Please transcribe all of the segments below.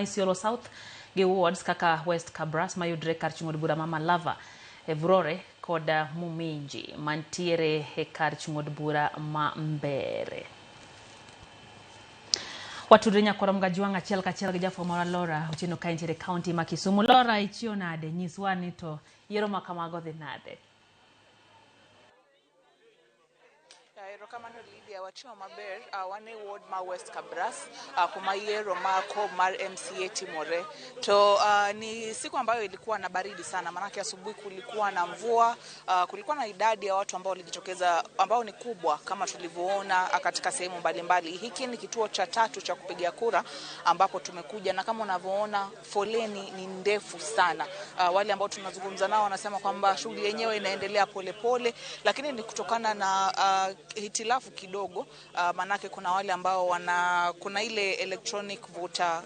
Isiolo South gi wards kaka West Kabras mayudre kar chung' od bura ma Malava, Evurore kod Muminji mantiere e kar chung' od bura ma Mbere. Watudre nyakwara Mgajwang' achiel kachiel gi jafwambo marwa Laura Otieno ka entiere e kaunti ma Kisumu. Laura, ichiew nade? Nyiswa ni to yiero ma kamago dhi nade? Erokamano Lydia, watimo maber. Wan e ward ma West Kabras kuma yiero ma kom mar MCA timore. To ni siku ambayo ilikuwa na baridi sana, maanake asubuhi kulikuwa na mvua. Kulikuwa na idadi ya watu ambao walijitokeza ambao ni kubwa kama tulivyoona katika sehemu mbalimbali. Hiki ni kituo cha tatu cha kupiga kura ambapo tumekuja, na kama unavyoona foleni ni ndefu sana. Wale ambao tunazungumza nao wanasema kwamba shughuli yenyewe inaendelea polepole, lakini ni kutokana na hitilafu kidogo, manake kuna wale ambao kuna ile electronic voter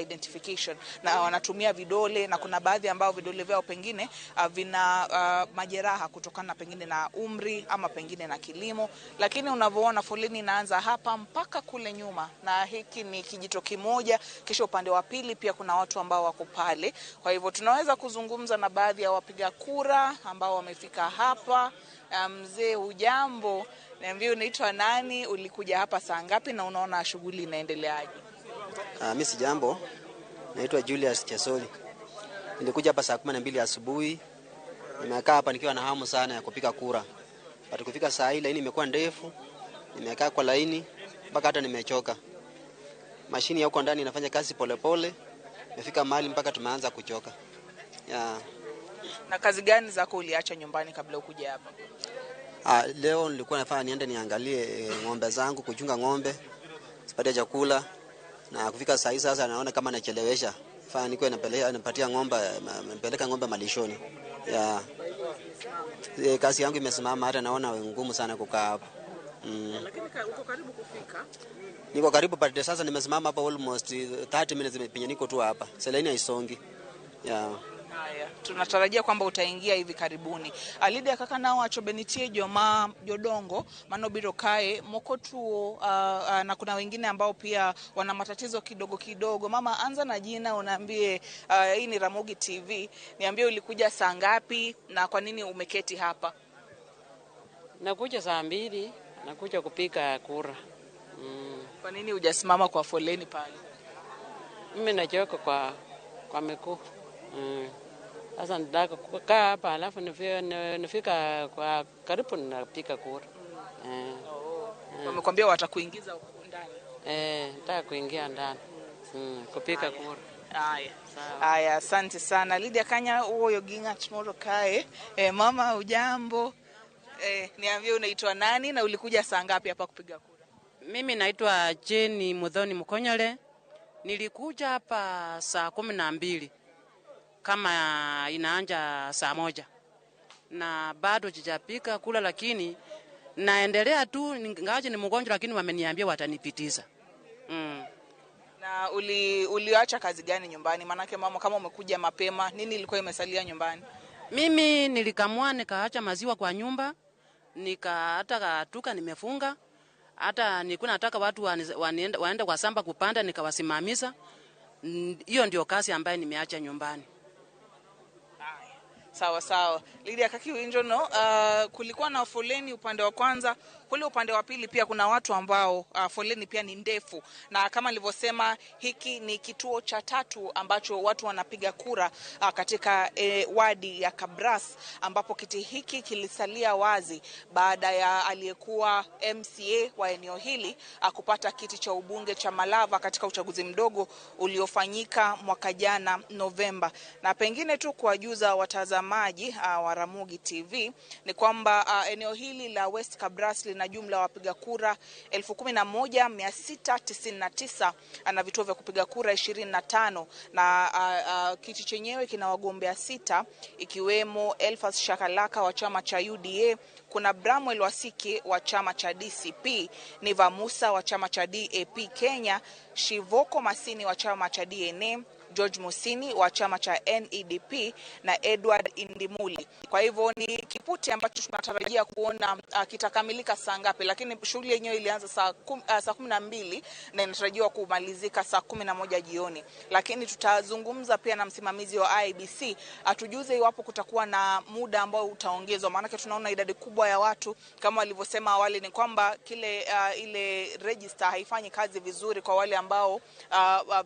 identification na wanatumia vidole, na kuna baadhi ambao vidole vyao pengine vina majeraha kutokana pengine na umri ama pengine na kilimo. Lakini unavyoona foleni inaanza hapa mpaka kule nyuma, na hiki ni kijito kimoja, kisha upande wa pili pia kuna watu ambao wako pale. Kwa hivyo tunaweza kuzungumza na baadhi ya wapiga kura ambao wamefika hapa. Mzee, hujambo? Niambie, unaitwa nani, ulikuja hapa saa ngapi na unaona shughuli inaendeleaje? Mimi si jambo, naitwa Julius Chesoli. Nilikuja hapa saa 12 asubuhi. Nimekaa hapa nikiwa na hamu sana ya kupiga kura. But kufika saa hii laini imekuwa ndefu. Nimekaa kwa laini mpaka hata nimechoka. Mashini ya huko ndani inafanya kazi polepole. Nimefika mahali mpaka tumeanza kuchoka. Yeah. Na kazi gani zako uliacha nyumbani kabla ukuja hapa? Leo nilikuwa nafaa niende niangalie ng'ombe zangu, kuchunga ng'ombe, sipate chakula. Na kufika saa hii sasa naona kama nachelewesha. Faa nikuwe napatia ng'ombe, napeleka ng'ombe malishoni. Yeah. Kazi yangu imesimama, hata naona ngumu sana kukaa hapa. Lakini uko karibu kufika? Niko karibu, but sasa nimesimama hapa almost 30 minutes penye niko tu hapa. Sasa laini haisongi. Yeah. Haya, tunatarajia kwamba utaingia hivi karibuni. Lydia, kaka nawacho be nitie joma jodongo manobiro kae moko tuo, na kuna wengine ambao pia wana matatizo kidogo kidogo. Mama, anza na jina unaambie, hii ni Ramogi TV, niambie ulikuja saa ngapi na kwa nini umeketi hapa? Nakuja saa 2, nakuja kupiga kura. Kwa nini hujasimama kwa foleni pale? Mimi nachoka kwa miguu. Sasa nataka kukaa hapa alafu nifika kwa karibu napiga kura. Wamekwambia watakuingiza ndani? Nataka kuingia ndani. Kupiga kura. Haya. Haya, asante sana. Lydia Kanya uoyo gi ng'at moro kae. Mama, ujambo? Niambie unaitwa nani na ulikuja saa ngapi hapa kupiga kura? Mimi naitwa Jenny Muthoni Mukonyole. Nilikuja hapa saa 12 kama inaanja saa 1. Na bado sijapiga kura, lakini naendelea tu, ingawaje ni mgonjwa lakini wameniambia watanipitiza. Na uliacha kazi gani nyumbani? Manake mama, kama umekuja mapema, nini ilikuwa imesalia nyumbani? Mimi nilikamua nikaacha maziwa kwa nyumba, hata katuka nimefunga. Hata nilikuwa nataka watu waende kwa shamba kupanda, nikawasimamisha. Hiyo ndio kazi ambayo nimeacha nyumbani. Sawa sawa. Lydia Kaki no, kulikuwa na foleni upande wa kwanza, kule upande wa pili pia kuna watu ambao foleni pia ni ndefu. Na kama nilivyosema, hiki ni kituo cha tatu ambacho watu wanapiga kura katika wadi ya Kabras, ambapo kiti hiki kilisalia wazi baada ya aliyekuwa MCA wa eneo hili kupata kiti cha ubunge cha Malava katika uchaguzi mdogo uliofanyika mwaka jana Novemba. Na pengine tu kuwajuza watazamaji wa Ramogi TV ni kwamba eneo hili la West Kabras lina jumla wapiga kura 11,699 na vituo vya kupiga kura 25, na kiti chenyewe kina wagombea 6 ikiwemo Elfas Shakalaka wa chama cha UDA, kuna Bramwell Wasike wa chama cha DCP, Niva Musa wa chama cha DAP Kenya, Shivoko Masini wa chama cha DNA, George Musini wa chama cha NEDP na Edward Indimuli. Kwa hivyo ni kiputi ambacho tunatarajia kuona kitakamilika saa ngapi, lakini shughuli yenyewe ilianza saa 12 na inatarajiwa kumalizika saa 11 jioni. Lakini tutazungumza pia na msimamizi wa IEBC atujuze iwapo kutakuwa na muda ambao utaongezwa, maanake tunaona idadi kubwa ya watu kama walivyosema awali ni kwamba ile register haifanyi kazi vizuri kwa wale ambao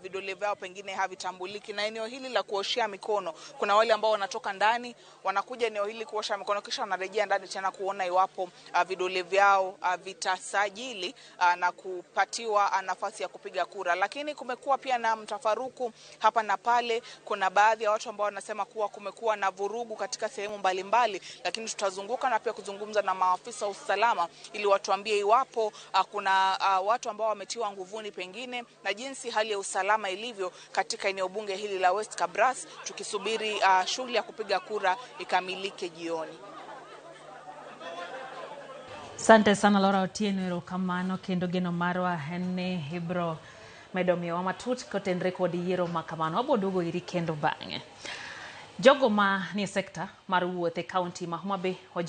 vidole vyao pengine havitambuliki. Na eneo hili la kuoshea mikono, kuna wale ambao wanatoka ndani wanakuja eneo hili kuosha mikono kisha wanarejea ndani tena kuona iwapo vidole vyao vitasajili na kupatiwa nafasi ya kupiga kura. Lakini kumekuwa pia na mtafaruku hapa na pale. Kuna baadhi ya watu ambao wanasema kuwa kumekuwa na vurugu katika sehemu mbalimbali, lakini tutazunguka na pia kuzungumza na maafisa wa usalama ili watuambie iwapo kuna watu ambao wametiwa nguvuni pengine na jinsi hali ya usalama ilivyo katika eneo bunge hili la West Kabras, tukisubiri shughuli ya kupiga kura ikamilike jioni. Asante sana Laura Otieno, erokamano kendo geno marwa en ni ibro medo miyowa matut kotenre kod yiero ma kamano. Wabiro duogo iri kendo bang'e. Jogo ma nie sekta mar wuoth e kaunti ma Homa Bay